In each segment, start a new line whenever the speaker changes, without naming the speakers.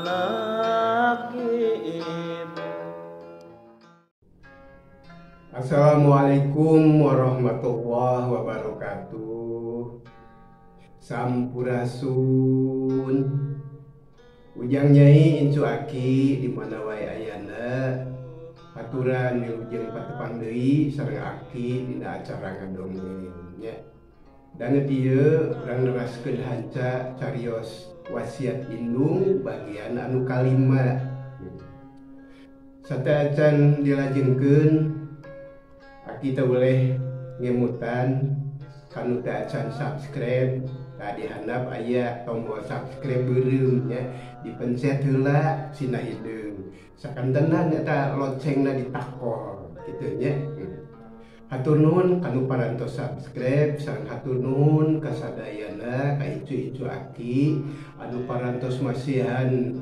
Anak ibu.
Assalamualaikum warahmatullahi wabarakatuh. Sampurasun. Ujang Nyai Incu Aki di mana wae ayana. Aturan wilujeng patepang deui sareng Aki dina acara ngadongeng nya. Dan dieu urang neraskeun hanca carios wasiat indung bagian anu kalima. Sateuacan dilajengkeun, Aki teu boleh ngemutan kanu teu acan subscribe. Tah di handap aya tombol subscribe beureum nya, dipencet heula sina hideung. Sakantenan eta loncengna ditakol kitu nya. Hatur nuhun kanu parantos subscribe, sareng hatur nuhun ka sadayana ka incu-incu Aki anu parantos masihan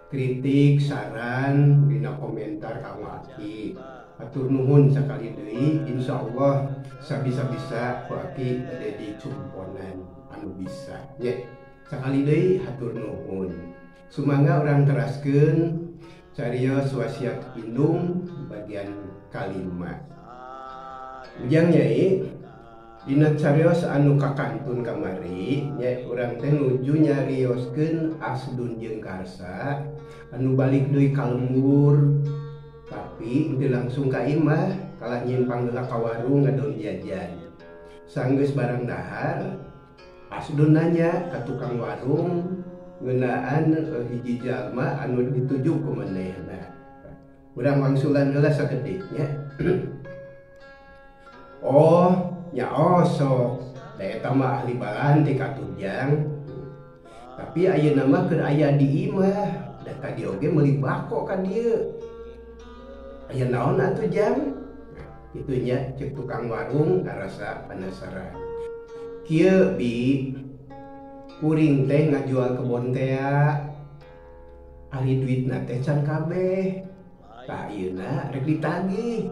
kritik, saran dina komentar ka Aki. Hatur nuhun sakali deui, insyaallah sabisa-bisa ku Aki bade dicumponan anu bisa nya. Sakali deui hatur nuhun. Sumangga urang teraskeun carios wasiat indung bagian kalima. Ujang Nyai dina carios anu kakantun kamari nya, urang teh nuju nyarioskeun Asdun jeung Karsa anu balik deui ka lembur, tapi teu langsung ka imah, kalah nyimpang heula ka warung ngadon jajan. Sanggeus barang dahar, Asdun nanya ka tukang warung ngeunaan hiji jalma anu dituju ku manehna. Urang wangsulan heula sakedik nya. Oh, nya osok, da eta mah ahli balantik atuh Jang. Tapi ayeuna mah keur aya di imah, da tadi oge meuli bako ka dieu. Aya naon atuh Jang? Kitu nya ceuk tukang warung ngarasa penasaran. Kieu bi, kuring teh ngajual kebon tea. Ari duitna teh can kabeh. Tah ayeuna rek ditagih.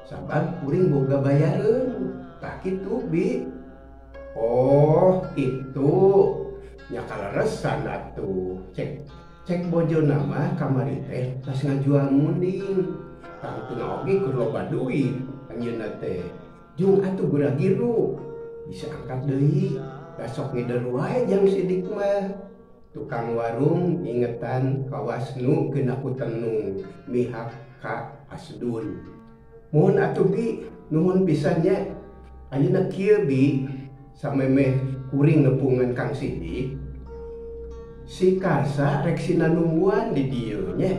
Sabab kuring boga bayareun. Tah kitu bi. Oh, kitu. Nya kaleresan atuh. Cek cek bojona mah kamari teh tas ngajual munding. Tangtuna oge keur loba duit anjeunna teh. Jung atuh gura-giru. Bisa angkat deui. Da sok ngider wae jang sidik mah. Tukang warung ingetan kawas nu kena ku tenung mihak ka Asdun. Muhun atuh bi, nuhun pisan nya. Ayeuna kieu bi, samemeh kuring nepungan Kang Sidik, si Karsa rek sina nungguan di dieu nya.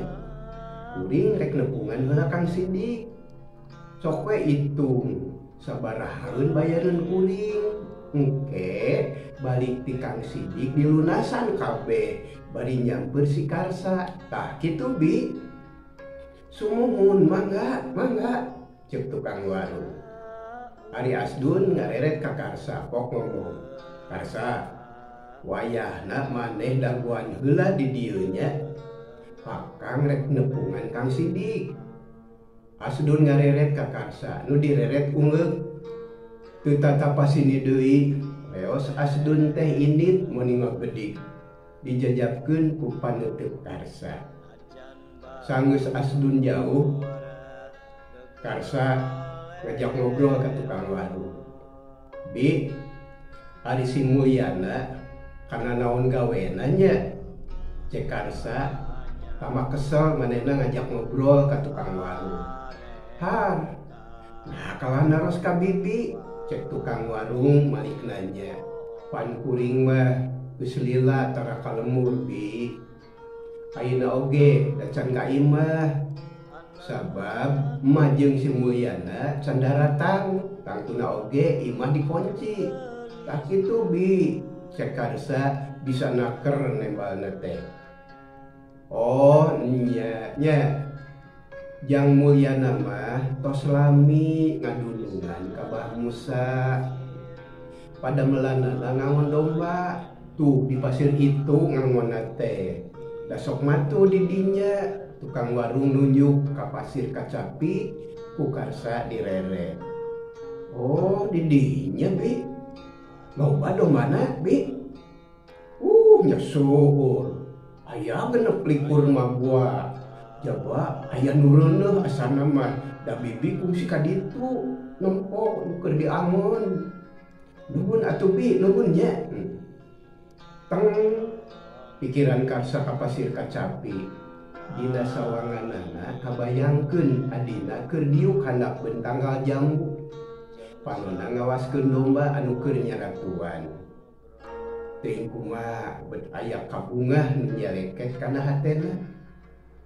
Kuring rek nepungan heula Kang Sidik. Sok we hitung sabarahaeun bayareun kuring. Engke balik ti Kang Sidik dilunasan kabeh bari nyamper si Karsa. Tah kitu bi. Sumuhun mangga, mangga ceuk tukang warung. Ari Asdun ngareret ka Karsa pok ngomong. Karsa, wayahna maneh dagoan heula di dieu nya. Pakang rek nepungan Kang Sidik. Asdun ngareret ka Karsa, nu direret ungeuk. Teu tatapasini deui, leos Asdun teh indit meuni ngagedik. Dijajabkeun ku paneuteuk Karsa. Sanggeus Asdun jauh, Karsa ngajak ngobrol ka tukang warung. Bi, ari si Mulyana kana naon gawena nya? Cek Karsa, tama kesel manehna ngajak ngobrol ka tukang warung. Har, nah kalah naros ka bibi, cek tukang warung malik nanya. Pan kuring mah geus lila tara ka lemur bi. Ayeuna oge da can ka imah. Sabab emak jeung si Mulyana can daratang, tangtuna oge imah dikunci. Tah kitu bi, cek Karsa bisa naker nembalna teh. Oh nya nya. Jang Mulyana mah tos lami ngadulungan ka Bah Musa. Pada melanana ngangon domba, tuh di pasir itu ngangonna teh. Da sok matu di dinya, tukang warung nunjuk ka pasir kacapi, ku Karsa direret. Oh, di dinya bi. Loba dombana bi. Nya syukur. Aya 26 mah gua. Jaba aya nu reuneuh asana mah da bibi kungsi ka ditu nempo nu keur diangon. Nuhun atuh bi, nuhun nya. Teng pikiran Karsa ka pasir kacapi. Dina sawanganana kabayangkeun adina keur diuk handapeun tanggal jambu. Panonna ngawaskeun domba anu keur nyaratuan. Teuing kumaha bet aya kabungah nu nyaleket kana hatena.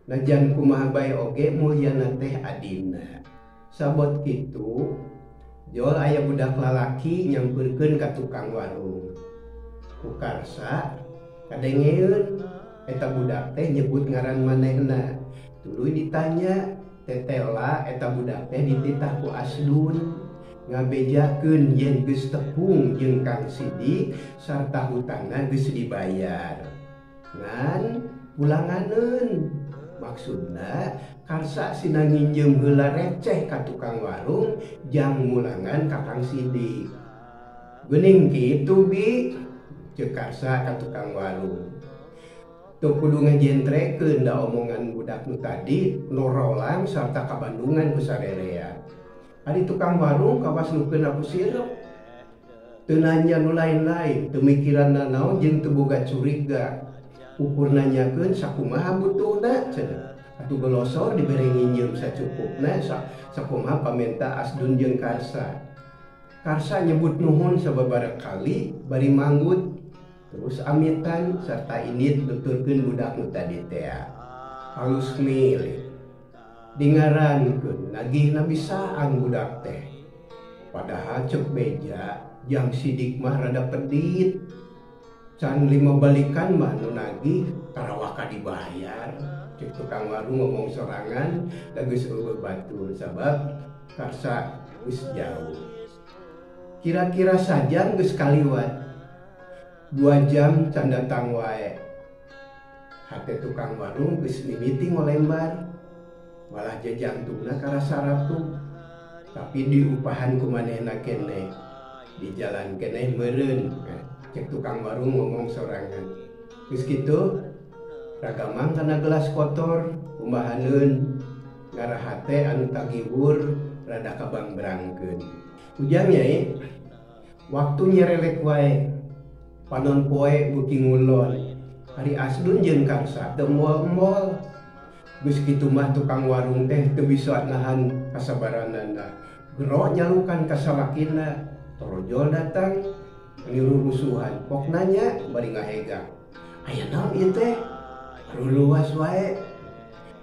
Najan kumaha bae oge mulyana teh adina. Sabot kitu jol aya budak lalaki nyampeurkeun ka tukang warung. Ku Karsa kadengeun eta budak teh nyebut ngaran manehna. Tuluy ditanya tetela eta budak teh dititah ku Asdun ngabejakeun yen geus tepung jeung Kang Sidik sarta hutangna geus dibayar. Ngan pulanganeun maksudna Karsa sina nginjem heula receh ka tukang warung jang mulangan ka Kang Sidik. Geuning kitu bi ceuk Karsa ka tukang warung. Teu kudu ngajentrekeun da omongan budak nu tadi norolang sarta kabandungan ku sarerea. Ari tukang warung kawas nu keuna ku sirep. Teu nanya nu lain-lain, teu mikiran nanaon jeung teu boga curiga. Ukur nanyakeun sakumaha butuhna cenah. Atuh golosor dibere nginjem sacukupna sakumaha pamenta Asdun jeung Karsa. Karsa nyebut nuhun sababaraha kali bari manggut terus amitan serta indit nuturkeun budak nu tadi tea. Halus milik dingarankeun nagihna bisaan budak teh. Padahal cek beja jang Sidik mah rada pedit. Can 5 balikan mah nu nagih tarawaka dibayar. Cek tukang warung ngomong sorangan da geus eueuh batur sabab Karsa geus jauh. Kira-kira sajam geus kaliwat. 2 jam can datang wae. Hate tukang warung geus mimiti ngolembar. Malah jajantungna karasa ratuh. Tapi diupahan ku manehna keneh. Di jalan keneh meureun. Cek tukang warung ngomong sorangan. Geus kitu ragamang kana gelas kotor kumbahaneun ngarah hate anu tagihur rada kabangbrangkeun. Ujang nyai waktu nyerelek wae. Panon poe beuki ngulon. Ari Asdun jeung Karsa teu moal-moal. Geus kitu mah tukang warung teh teu bisa nahan kasabaranana. Gero nyalukan ka salakina. Torojol datang niru rusuhan. Pok nanya bari ngahegang. Aya naon ieu teh? Ruluas wae.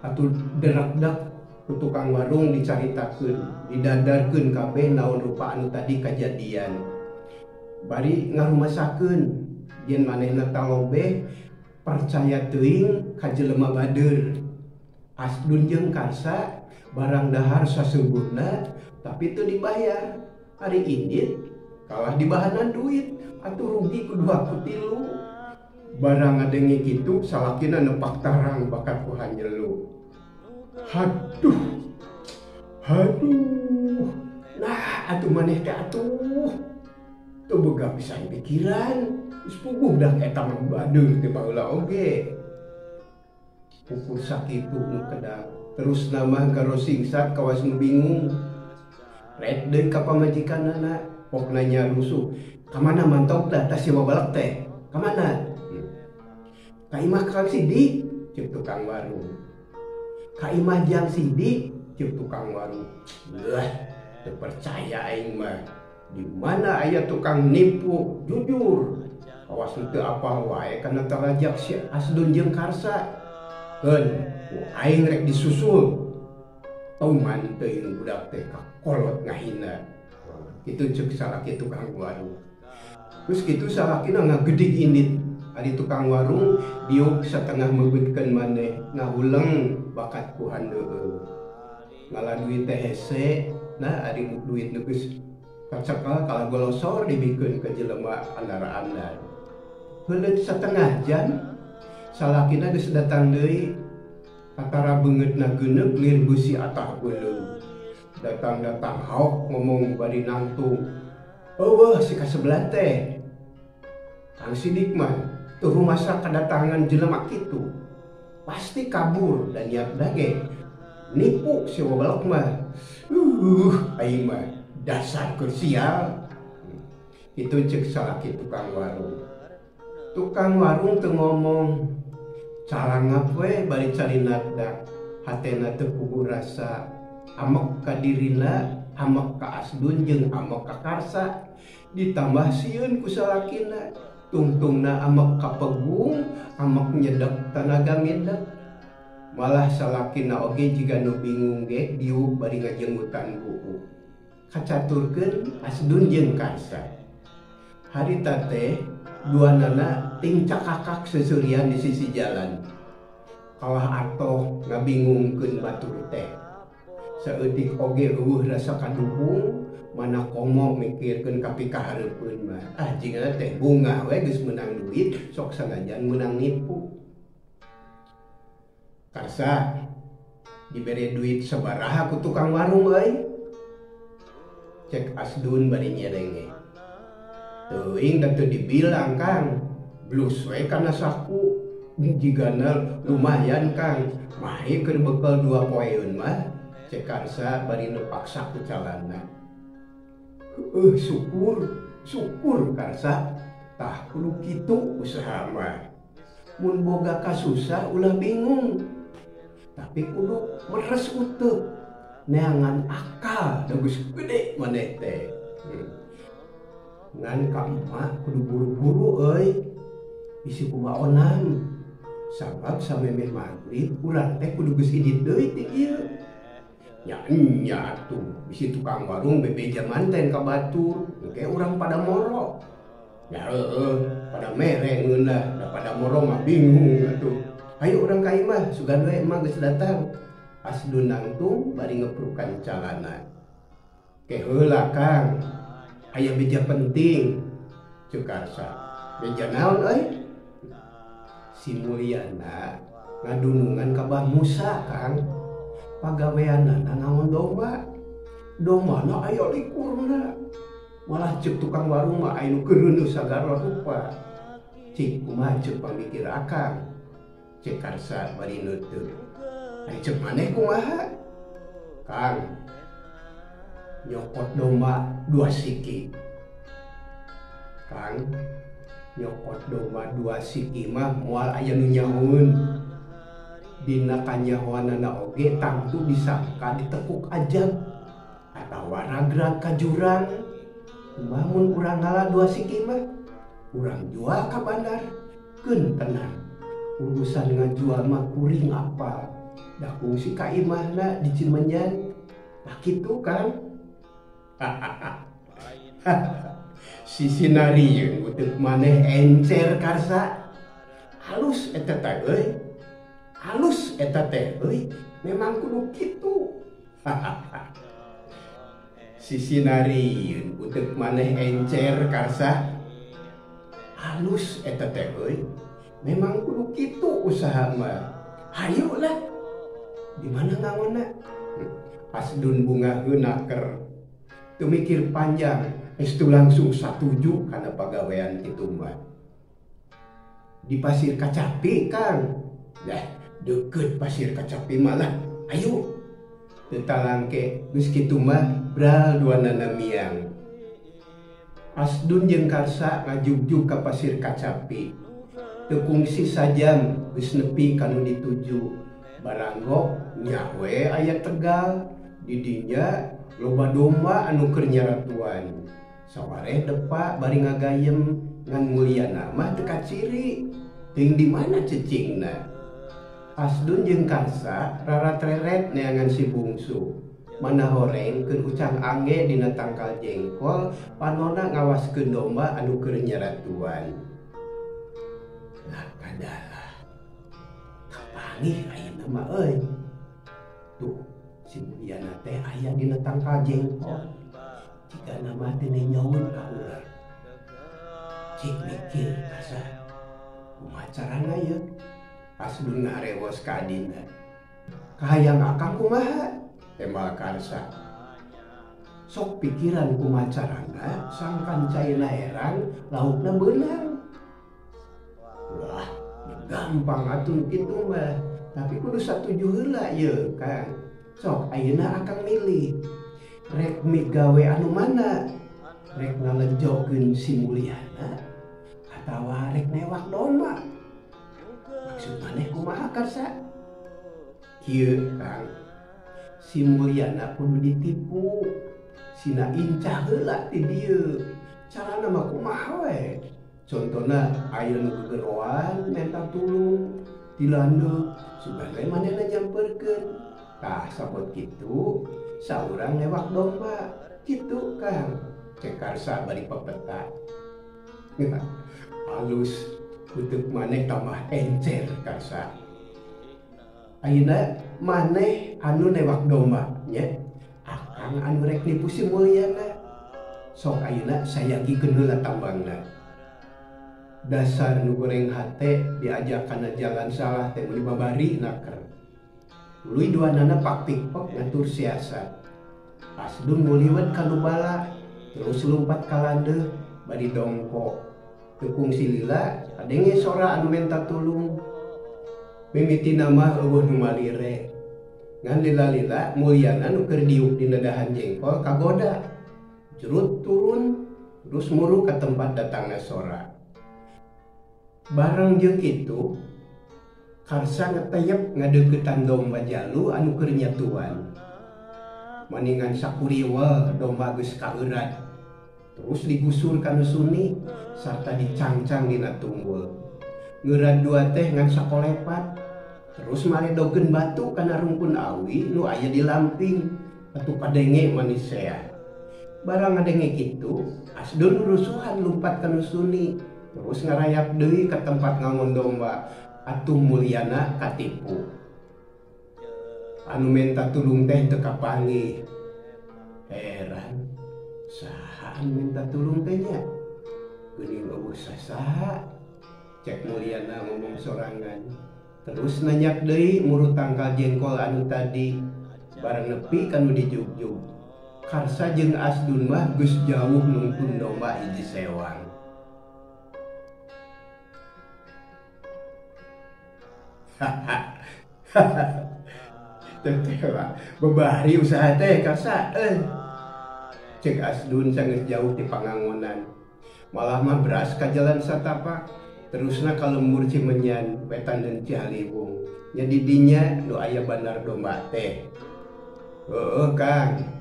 Atuh derak-dak ku tukang warung dicaritakeun, didadarkeun kabeh naon rupa anu tadi kajadian. Bari ngarumasakeun yen manehna talobeh percaya teuing ka jelema bader. Asdun jeung Karsa barang dahar saseubeurna tapi teu dibayar. Ari indit kalah dibahanan duit atuh rugi ku 2 ku 3. Barang ngadenge kitu salakina nepak tarang bakat ku hanjelu. Haduh. Haduh. Nah atuh maneh teh atuh. Teu boga pisan pikiran. Geus puguh dah eta mah badeung teh baheula oge. Ukur sakitu nu kedang. Terus nama garo singsat kawas nu bingung. Red deui ka pamajikanana, pok nanya rusuh. Ka mana mantog dah tas si babalak teh? Ka mana? Ka imah Kang Sidik, ceuk tukang warung. Ka imah Jang Sidik, ceuk tukang warung. Leuh, teu percaya aing mah. Di mana aya tukang nipu jujur. Awas teu apal wae kana talajak si Asdun jeung Karsa. Keun, ku aing rek disusul. Tauman teuing budak teh kakolot ngahina. Kitu ceuk salaki tukang warung. Terus kitu salakina ngagedig indit. Ari tukang warung diuk satengah meubetkeun maneh ngahuleng bakat ku handeueung. Ngala duit teh hese, nah ari duit nu geus kacekal kalah golosor dibikeun ka jelema andar-andar. Heuleut satengah jam salakina geus datang deui. Katara beungeutna geuneuk lir beusi atah beuleum. Datang-datang haok ngomong bari nangtung. Eueuh si kasebelah teh. Kang Sidik mah Teu rumasa kadatangan jelema kitu. Pasti kabur dan niatna ge nipu si goblok mah. Aing mah dasar keur sial. Itu cek salaki tukang warung. Tukang warung teu ngomong. Calangap we bari calinakna. Hatena teu puguh rasa. Amek ka dirina, amek ka Asdun jeung amek ka Karsa. Ditambah sieun ku salakina. Tungtungna amek ka pegung, amek nyedek tanaga ngedek. Malah salakina oge jiga nu bingung ge diuk bari ngajenggutan buuk. Kacaturkeun Asdun jeung Karsa. Harita teh duanana ting cakakak seserian di sisi jalan. Kalah atoh ngabingungkeun batur teh. Saeutik oge eueuh rasa kaduhung, mana komo mikirkeun kapikahareupeun mah. Ah jigana teh bungah we geus meunang duit, sok sanajan meunang nipu. Karsa dibere duit sabaraha ku tukang warung euy. Cek Asdun bari nyerenge. Teuing da teu dibilang Kang, blus we kana saku. Jigana lumayan Kang, mahi keur bekel 2 poeun mah. Cek Karsa bari nepak saku calana. Syukur, syukur Karsa. Tah kudu kitu usaha mah. Mun boga kasusah ulah bingung. Tapi kudu meres uteuk. Neangan akal da geus gede maneh teh. Ngan ka emak kudu buru-buru euy. Bisi kumaonan. Sabab samemeh magrib urang teh kudu geus indit deui ti ieu. Nya nya tuh bisi tukang warung bebeja manten ka batur, engke urang pada moro. Ya heueuh, pada mere ngeunah, da pada moro mah bingung atuh. Hayu urang ka imah, sugan we emak geus datang. Asdun nangtung bari ngeprukan calana. Ke heula Kang, aya beja penting. Ceuk Karsa. Beja naon euy? Si Mulyana ngadunungan ka Bah Musa Kang. Pagaweanana ngangon domba. Dombana aya likurna. Malah ceuk tukang warung mah aya nu keureuneuh sagala rupa. Cik kumaha ceuk pamikir akang. Cek Karsa bari nutup. Ari ceuk maneh kumaha? Kang, nyokot domba 2 siki. Kang, nyokot domba 2 siki mah moal aya nu nyahoeun. Dina kanyahoanana oge tangtu disangka ditekuk ajab atawa ragrag ka jurang. Kumaha mun urang ngala 2 siki mah? Urang jual ka bandar, keun tenang. Urusan ngajual mah kuring apal. Da kungsi ka imahna di Cimenyan. Tah kitu Kang. Sisi narieun uteuk maneh encer Karsa. Halus eta teh euy. Halus eta teh euy, memang kudu kitu. Sisi narieun uteuk maneh encer Karsa. Halus eta teh euy, memang kudu kitu usaha mah. Hayu lah. Di mana ngangonna? Asdun bungaheun naker. Teu mikir panjang, geus langsung satuju kana pagawean kitu mah. Di Pasir Kacapi Kang. Dah deket Pasir Kacapi malah. Ayo. Teu talangke geus kitu mah bral duanana miang. Asdun jeung Karsa ngajugjug ka Pasir Kacapi. Teu kungsi sajam geus nepi ka nu dituju. Baranggok nya we aya Tegal. Di dinya loba domba anu keur nyaratuan. Sawareh depa bari ngagayem ngan Mulyana mah teu kaciri. Teuing di mana cecingna? Asdun jeung Karsa rarat-reret neangan si bungsu. Mana horeng keur ucang angge dina tangkal jengkol, panona ngawaskeun domba anu keur nyaratuan. Lah kadalah. Kapanggih ayeuna mah euy. Tuh, si Mulyana teh aya dina tangkal jengkol. Jigana mah teu nyaun ka urang. Cik mikir Karsa. Kumaha carana ieu? Asdun ngarewos ka adina. Kahayang akang kumaha? Tembal Karsa. Sok pikiran kumaha carana sangkan caina herang laukna beunang. Gampang atuh kitu mah, tapi kudu satuju heula ye Kang. Sok ayeuna akang milih. Rek migawe anu mana? Rek ngalejokeun si Mulyana atawa rek newak domba? Maksud maneh kumaha Karsa? Kieu Kang, si Mulyana kudu ditipu. Sina incah heula ti dieu. Carana mah kumaha we? Contona aya nu gegeroan menta tulung di landeuk, sugan we manehna nyamperkeun. Tah sabot kitu saurang newak domba. Kitu Kang, cek Karsa bari pepeta. Halus kuteuk maneh tambah encer Karsa. Ayeuna maneh anu newak domba nya, akang anu rek nipu si Mulyana. Sok ayeuna sayagikeun heula tambangna. Dasar nu goreng hate diajak kana jalan salah teh meuli babari naker. Tuluy duanana pak pikpok ngatur siasat. Asdun nguliwet ka nu bala, terus lumpat ka landeuh bari dongkok. Teu kungsi lila kadenge sora anu menta tulung. Mimitina mah eueuh nu malire. Ngan lila-lila Mulyana nu keur diuk dina dahan jengkol kagoda. Jerut turun terus muru ka tempat datangna sora. Bareng jeung kitu Karsa ngeteyep ngadeuketan domba jalu anu keur nyatuan. Maningan sakuriwel domba geus kaeurat. Terus digusur ka nu suni sarta dicangcang dina tunggul. Ngeurat dua teh ngan sakolepat. Terus maledogeun batu kana rungkun awi nu aya di lamping. Atuh kadenge manis sea. Barang ngadenge kitu, Asdun rusuhan lumpat ka nu suni. Terus ngarayap deui ka tempat ngangon domba. Atuh Mulyana katipu. Anu menta tulung teh teu kapanggih. Heran, saha anu menta tulung teh nya? Geuning eueuh sasaha? Cek Mulyana ngomong sorangan. Terus nanyak deui muru tangkal jengkol anu tadi. Bareng nepi ka nu dijugjug. Karsa jeung Asdun mah geus jauh nungtun domba hiji sewang. Teteh bebari usaha teh Karsa Cek Asdun sanggeus jauh ti pangangonan. Malah mah beras ka jalan satapak, terusna ka lembur Cimenyan, wetan dan Cihaliwung. Nya di dinya nu aya bandar domba teh. Heueuh Kang.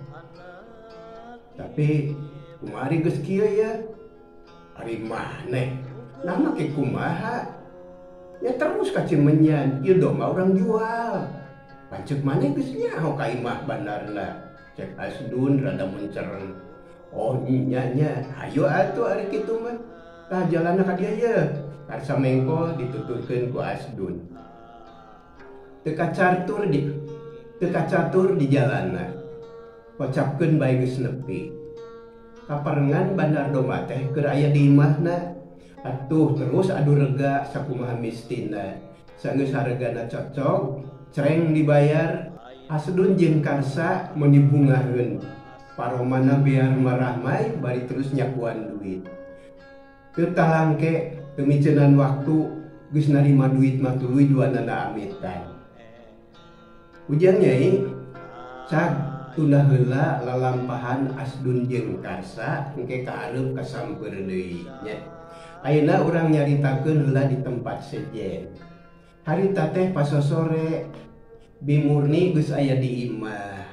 Tapi kumaha geus kieu ya? Ari maneh, nah make kumaha? Ya terus ka Cimenyan, ieu domba urang jual. Pancek maneh geus nyaho ka imah bandarna. Cek Asdun rada mencereng. Oh nya nya, hayu atuh ari kitu mah. Tah jalanna ka dieu ye. Karsa mengkol dituturkeun ku Asdun. Teu kacatur di jalanna. Kocapkeun bae geus nepi. Kaparengan bandar domba teh keur aya di imahna. Atuh terus adu rega sakumaha mistina. Sanggeus haregana cocok, cereng dibayar. Asdun jeung Karsa meuni bungaheun. Paromana biar marahmai bari terus nyakuan duit. Teu talangke teu miceunan waktu geus narima duit mah tuluy duanana amitan. Ujang nyai cag tunda heula lalampahan Asdun jeung Karsa engke kahareup kasamper deui nya. Ayeuna urang nyaritakeun heula di tempat sejen. Harita teh pasosore Bimurni geus aya di imah.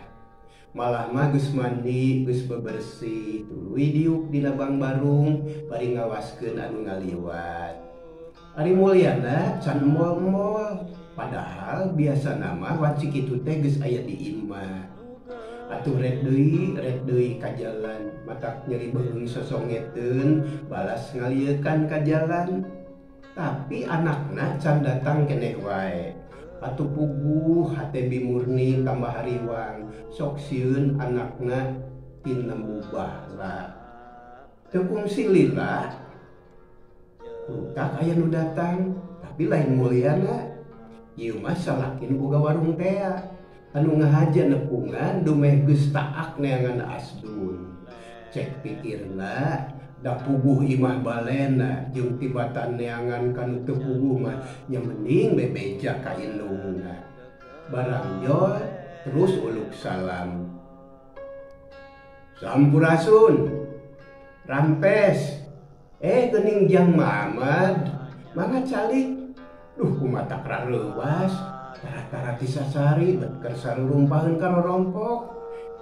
Malah mah geus mandi, geus bebersih, tuluy diuk dina bangbarung bari ngawaskeun anu ngaliwat. Ari Mulyana can emol-emol, padahal biasana mah wanci kitu teh geus aya di imah. Atuh rek deui ka jalan, matak nyeri beuheung sosongeteun, balas ngaliekan ka jalan. Tapi anakna can datang keneh wae. Atuh puguh hate Bimurni tambah hariwang, sok sieun anakna tinemu bahala. Teu kungsi lila, rutak aya nu datang, tapi lain Mulyana. Ieu mah salaki nu boga warung tea. Anu ngahaja nepungan dumeh geus taak neangan Asdun. Cek pikirna Da puguh imah balena jeung tibatan neangan kanu teu puguh mah nya mending bebeja ka indungna. Barang jol terus uluk salam. Sampurasun. Rampes. Geuning Jang Mamad. Mangga calik. Duh kumaha takra leuwas. Tara-tara tisasari bet keur sarurumpaheun ka rorompok.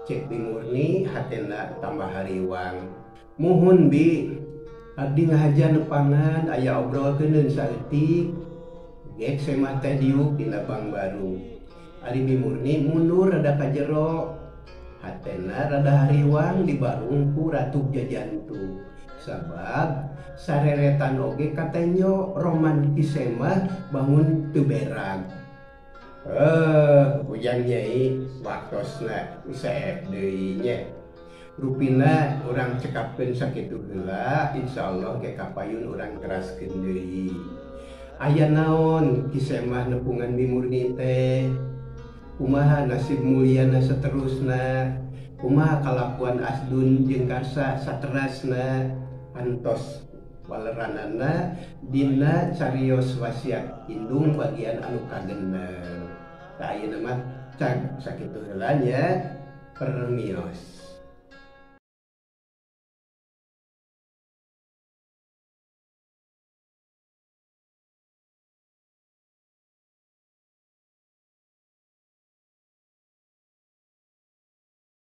Cek Bi Murni hatena tambah hariwang. Muhun Bi, abdi ngahaja nepangan aya obrolkeun saeutik. Gek semah teh diuk dina bang baru. Ari Bi Murni mundur rada ka jero. Hatena rada hariwang dibarung ku Ratu Jajantu. Sabab sareretan oge katenyo roman Ki Semah bangun teu berag. Ujang nyai waktosna seep deui nya. Rupina urang cekapkeun sakitu heula, insyaallah ge kapayun urang teraskeun deui. Aya naon Ki Semah nepungan Bi Murni teh? Kumaha nasib Mulyana saterusna? Kumaha kalakuan Asdun jeung Karsa saterasna? Antos waleranana dina carios wasiat indung bagian anu kagenep. Tah ayeuna mah cag sakitu heula nya, permios.